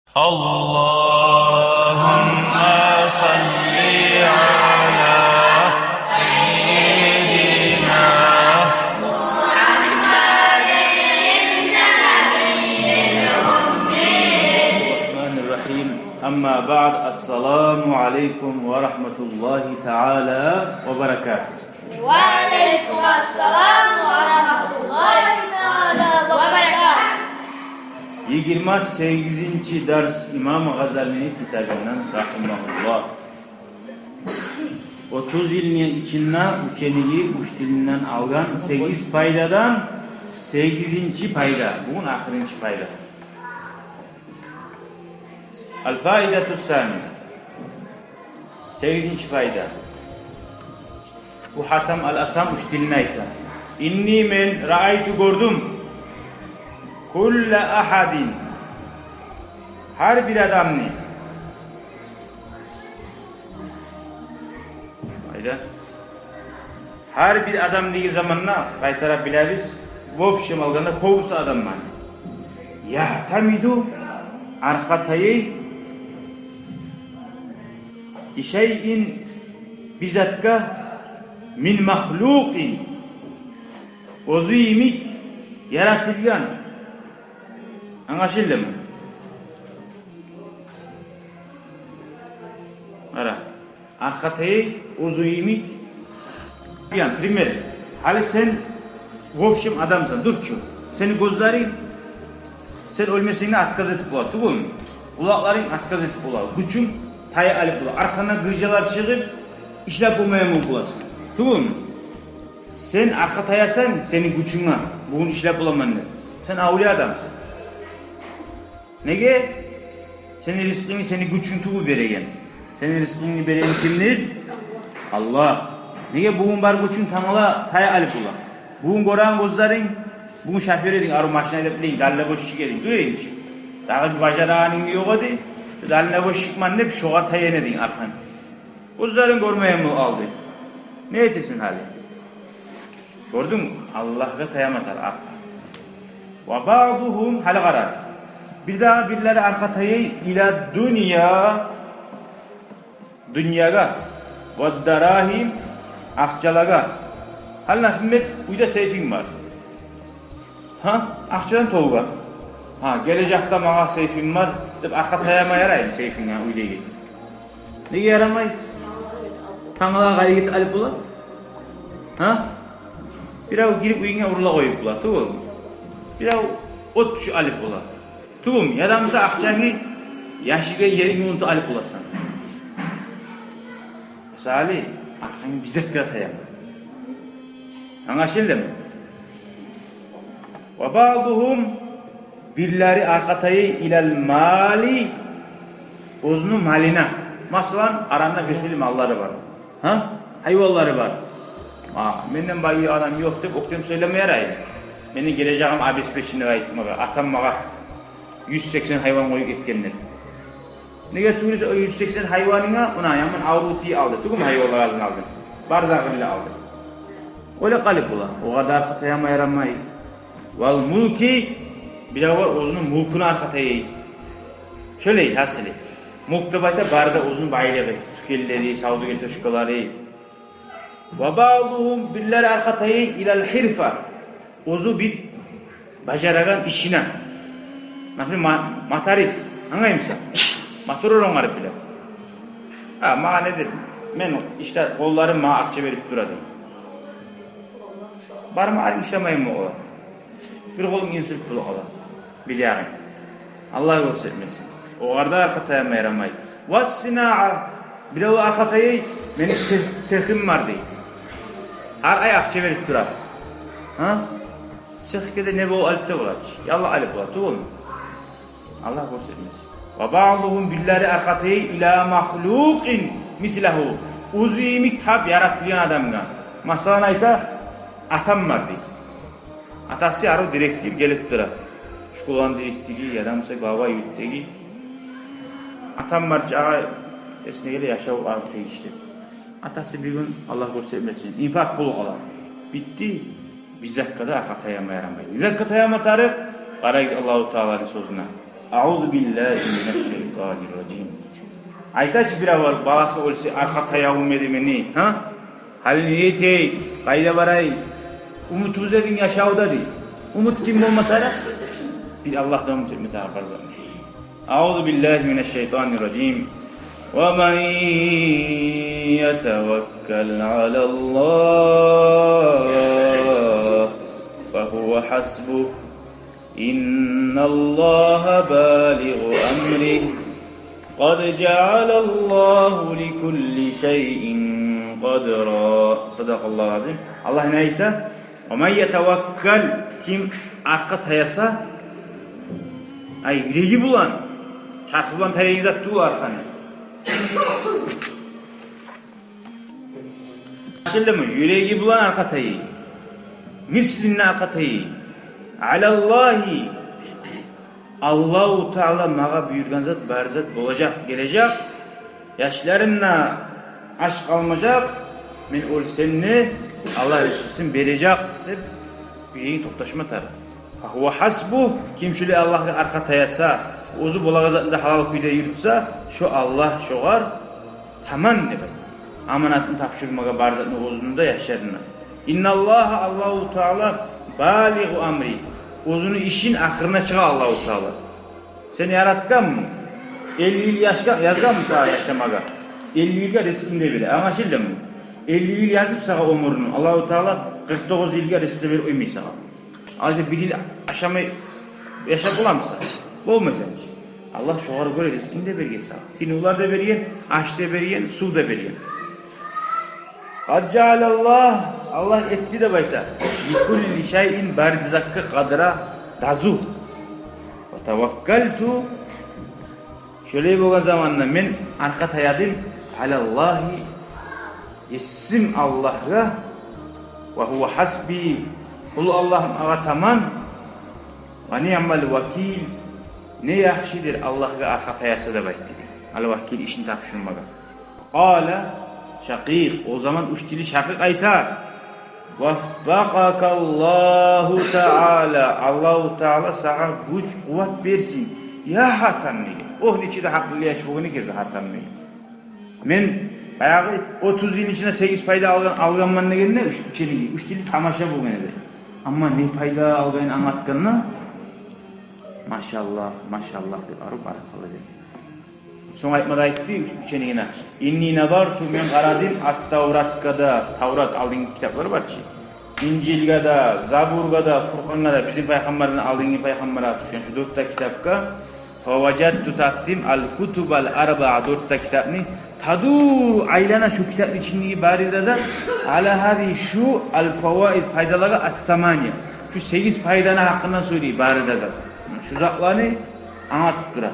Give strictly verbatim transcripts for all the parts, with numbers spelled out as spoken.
اللهم صل على سيدنا محمد النبي الأمي. الرحمن الرحيم. أما بعد، السلام عليكم ورحمة الله تعالى وبركاته. وعليكم السلام ورحمة الله تعالى وبركاته. Йигирма сегизинчи дарс имам Гъазалини китабындан, рагьимагьуллагь. Отуз йылны ичинде учениги уьч тилинден алгъан сегиз пайдадан сегизинчи пайда. Бугюн ахырынчы пайда. Аль-фаидату ссания. Сегизинчи пайда. Бу Гьатам аль-Асам уьч тилинде айта. Инни, мен, раайту, гёрдюм. Кулла ахадин, гьар бир адамны. Айда. Гьар бир адам деген заманда къайтарып билебиз, в общем алгъанда, кёбюсю адамлар. Ягьтамиду, аркъа таяй, бишайин, бир затгъа, мин махлукъин, оьзю йимик яратылгъан. Англашылдымы? Ара. Аркъа таяй оьзю йимик. Яни, пример. Гьали сен, в общем, адамсан, дюр чю. Сени гёзлеринг, сен оьлмесенг де, отказ этип бола, тюгюлмю? Къулакъларынг отказ этип бола. Гючюнг тая алып бола. Аркъангдан гыржалар чыгъып, ишлеп болмайгъан боласан, тюгюлмю? Сен аркъа таясан сени гючюнге, бугюн ишлеп боламан деп. Сен авлия адамсан. Неге? Сени ризкъынгны сени гючюнг тюгюл береген. Сени ризкъынгны береген кимдир? Аллагь. Неге? Бугюн бар гючюнг тангала тая алып бола. Бугюн гёреген гёзлеринг, бугюн шофёр эдинг, арив машина айдап билейин, дальнобойщик эдинг, дюр эдинг чи. Дагъы бир бажарагъанынг ёкъ эди, дальнобойщикман деп шогъар таян эдинг аркъанг. Гёзлеринг гёрмейген болуп къалды. Не этесен гьали? Гёрдюнгмю? Аллагьгъа таяма тарыкъ аркъа. Ва баъдугьум, гьали къара. Бирдагъы бирлери аркъа таяй ила дунья, дюньягъа, ва дарагьим, акъчалагъа. Гьали, например, уьйде сейфинг бар. Гьа, акъчадан толгъан. Гьа, гележекде магъа сейфим бар деп аркъа таяма яраймы сейфинге, уьйдеги? Неге ярамай? Тангала къайгъыт алып бола. Гьа? Бирев гирип уьюнге урла къоюп бола, тюгюлмю? Бирев от тюшюп алып бола, тюгюлмю? Яда буса акъчангны яшыргъан еринге унутуп алып боласан. Мисали, аркъанг бир затгъа таяма. Англашылдымы? Ва баъдугьум, бирлери аркъа таяй илал мали, оьзюню малына. Масала, аранда бир хыйлы маллары бар. Гьа? Гьайванлары бар. А, менден бай адам ёкъ деп оьктем сёйлеме ярай. Мени гележегим обеспечен деп айтма, атам магъа юз сексен гьайван къоюп гетген деп. Неге тюгюл эсе, о юз сексен гьайванынга, муна, яман аврув тийип алды, тюгюлмю, гьайванлар арзын алды. Бары да къырылып алды. Олай къалып бола. Огъар да аркъа таяма ярамай. Вал мулки, бирев бар оьзюню мулкуна аркъа таяй. Шолай, гьасили. Мулк деп айта бары да оьзюню байлыгъы, тюкенлери, савдюгер точкалары. Ва баъдугьум, бирлери аркъа таяй илал гьирфа, оьзю бир бажарагъан ишине. Например, ма-, моторист, англаймысан? Мотор онгарып биле. А, магъа не деп? Мен ишде къолларым магъа акъча берип тура деп. Барма, арив ишлемейми о? Бир къолунг инсилип бола къала, бир ягъынг. Аллагь гёрсетмесин. Огъар да аркъа таяма ярамай. Ва синаа, бирев аркъа таяй, мени цех-, цехим бар дей. Гьар ай акъча берип тура. Гьа? Цехге де не болуп алып да бола чы? Яллакъ алып бола, тюгюлмю? Аллагь гёрсетмесин. Ва баъдугьум, бирлери аркъа таяй, ила махлукъин мислагьу, оьзю йимик тап яратылгъан адамгъа. Масала айта, атам бар дей. Атасы арив директор гелип тура. Школаны директору, яда буса глава юртдагъы. Атам бар чагъы эсине геле, яшав арив тийишли. Атасы бир гюн, Аллагь гёрсетмесин, инфаркт болуп къала. Битди. Бир затгъа да аркъа таяма ярамай. Бир затгъа таяма тарыкъ, къарайыкъ Аллагьу Тааланы сёзюне. Аузу биллагьи минаш-шайтанир-ражим. Айтачы, бир авар баласы оьлсе, аркъа таягъым эди мени, гьа? Гьали не этейик, къайда барайыкъ? Умутубуз эдинг яшавда, дей. Умут ким болма тарыкъ? Бир Аллагьдан умут этме тарыкъ бар затны. Аузу биллагьи минаш-шайтанир-ражим. Ва ман ятаваккал алаллагь фагьува гьасбугь. Инналлагьа балигъу амригь. Къад жаалаллагьу ликулли шайин къадра. Садакъаллагьул азим. Аллагь не айта? Ва ман ятаваккал, ким аркъа таяса, ай, юреги булан, чархы булан таяйгъан зат тюгюл аркъаны. Англашылдымы? Юреги булан аркъа таяй. Мислинде аркъа таяй. Алаллагьи. Аллагьу Таала магъа буюргъан зат, бар зат болажакъ, гележек. Яшларым да ач къалмажакъ. Мен оьлсем де, Аллагь ризкъысын бережек деп, юрегин токъташма тарыкъ. Фагьува гьасбугь, ким шулай Аллагьгъа аркъа таяса, оьзю болагъан затны да гьалал кюйде юрютсе, шо Аллагь шогъар таман деп айта. Аманатны тапшурмагъа бар затны, оьзюню де, яшларыны да. Инналлагьа, Аллагьу Таала, балигъу амригь. Оьзюню ишин ахырына чыгъа Аллагьу Таала. Сени яратгъанмы? Элли йыл яшгъа-, язгъанмы сагъа яшамагъа? Элли йылгъа ризкъынгны да бере. Англашылдымы? Элли йыл язып сагъа оьмюрню, Аллагьу Таала къыркъ тогъуз йылгъа ризкъы да берип къоймай сагъа. Алай бир йыл ашамай яшап боламысан? Болмайсан чы. Аллагь шогъар гёре ризкъынгны да берген сагъа. Тынывлар да берген, аш да берген, сув да берген. Къад жаалаллагь, Аллагь этди деп айта. Ликулли шайин, бары да затгъа, къадра, дазу. Ва таваккалту, шолай болгъан заманда мен аркъа таядым, алаллагьи, есим Аллагьгъа, ва гьува гьасби, ол Аллагь магъа таман, ва ниъмал вакил, не яхшыдыр Аллагьгъа аркъа таяса деп айтды. Ал-вакил, ишин тапшурмагъа. Къала Шакъикъ, о заман учитель Шакъикъ айта: «Ваффакъакаллагьу таала, Аллагьу таала сагъа гюч, къуват берсин, я Гьатам», — деген. Огь, нечик де гьакъыллы яш болгъан экен Гьатам деген. «Мен баягъы отуз йылны ичинде сегиз пайда алгъан, алгъанман», — дегенде, уч-, ученики, учитель тамаша болгъан эди. Амма не пайда алгъанын англатгъанда, «Машаллагь, машаллагь», — деп, арив «Баракалла» деген. Сонг айтма да айтды ученигине: «Инни назарту, мен къарадым, ат-Тавратгъа да, Таврат, алдынгъы китаплар бар чы, Инжилге де, Забургъа да, Фуркъангъа да, бизин пайхаммардан алдынгъы пайхаммаргъа тюшген шу дёрт де китапгъа, фаважадту, тапдым, ал-кутубал арбаа, дёрт де китапны, тадуру, айлана шу китапны ичиндеги бары да зат, ала гьази, шу, ал-фаваид, пайдалагъа, ас-самания, шу сегиз пайданы гьакъындан сёйлей бары да зат. Шу затланы англатып тура.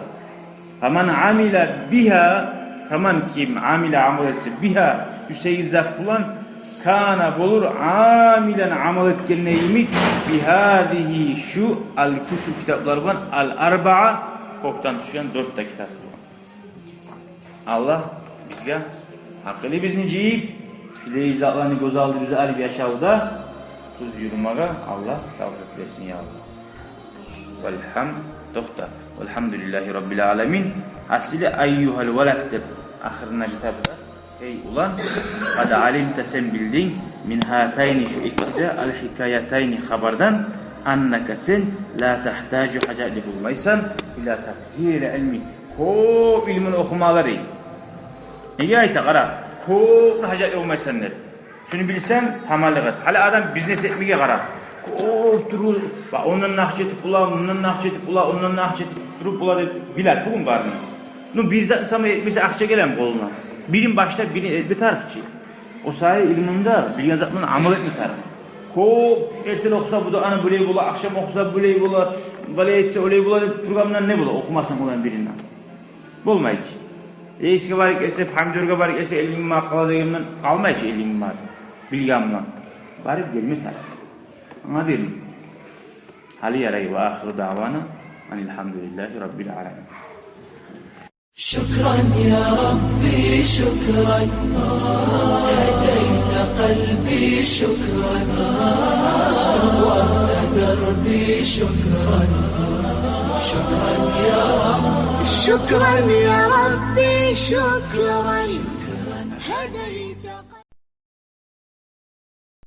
Фаман амила бигьа, фаман, ким, амила, амал этсе, бигьа, шу сегиз зат булан, кана, болур, амилан, амал этгенде йимик, бигьазигьи, шу, ал-кутуб, китаплар булан, ал-арбаа, кёкден тюшген дёрт де китап булан». Аллагь бизге гьакъылыбызны жыйып, шулай затланы гёз алдыбызгъа алып, яшавда тюз юрюмеге Аллагь тавфикъ берсин, я Аллагь. Валгьам-, токъта. Валгьамдулиллагьи раббил аламин. Аслу, айюгьал валад деп ахырына битеди. Эй улан, къад алимта, сен билдинг, мин гьатайни, шу эки де, ал-гьикаятайни, хабардан, аннака, сен, ла тагьтажу, гьажатлы болмайсан, ила таксирил илми, кёп илмуну охумагъа, дей. Неге айта, къара, кёп гьажатлы болмайсан деп. Шуну билсенг, таманлыкъ эт. Гьали адам бизнес этмеге къара. Кёп туруп, ба, ондан акъча этип бола, мундан акъча этип бола, ондан акъча этип туруп бола деп биле бугюн барын. Ну, бир зат сама этмесе, акъча гелеми къолуна? Бирин башлап, бирин этме тарыкъ чы. О саялы илмуну да, билген затындан амал этме тарыкъ. Кёп, эртен охуса, бу да ана булай бола, ахшам охуса, булай бола, булай этсе, олай бола деп тургъандан не бола, охумасанг оланы биринден? Болмай чы. Рейсге барып гелсе, помидоргъа барып гелсе, элли минг манат къала дегенден къалмай чы элли минг манат. Билгенменден барып гелме тарыкъ. Англадынгмы? Гьали ярай. Ва ахиру даъвана анил гьамдулиллагьи раббил аламин. شكرا يا ربي، شكرا. هديت قلبي، شكرا. نورت دربي، شكرا. شكرا يا ربي، شكرا. هديت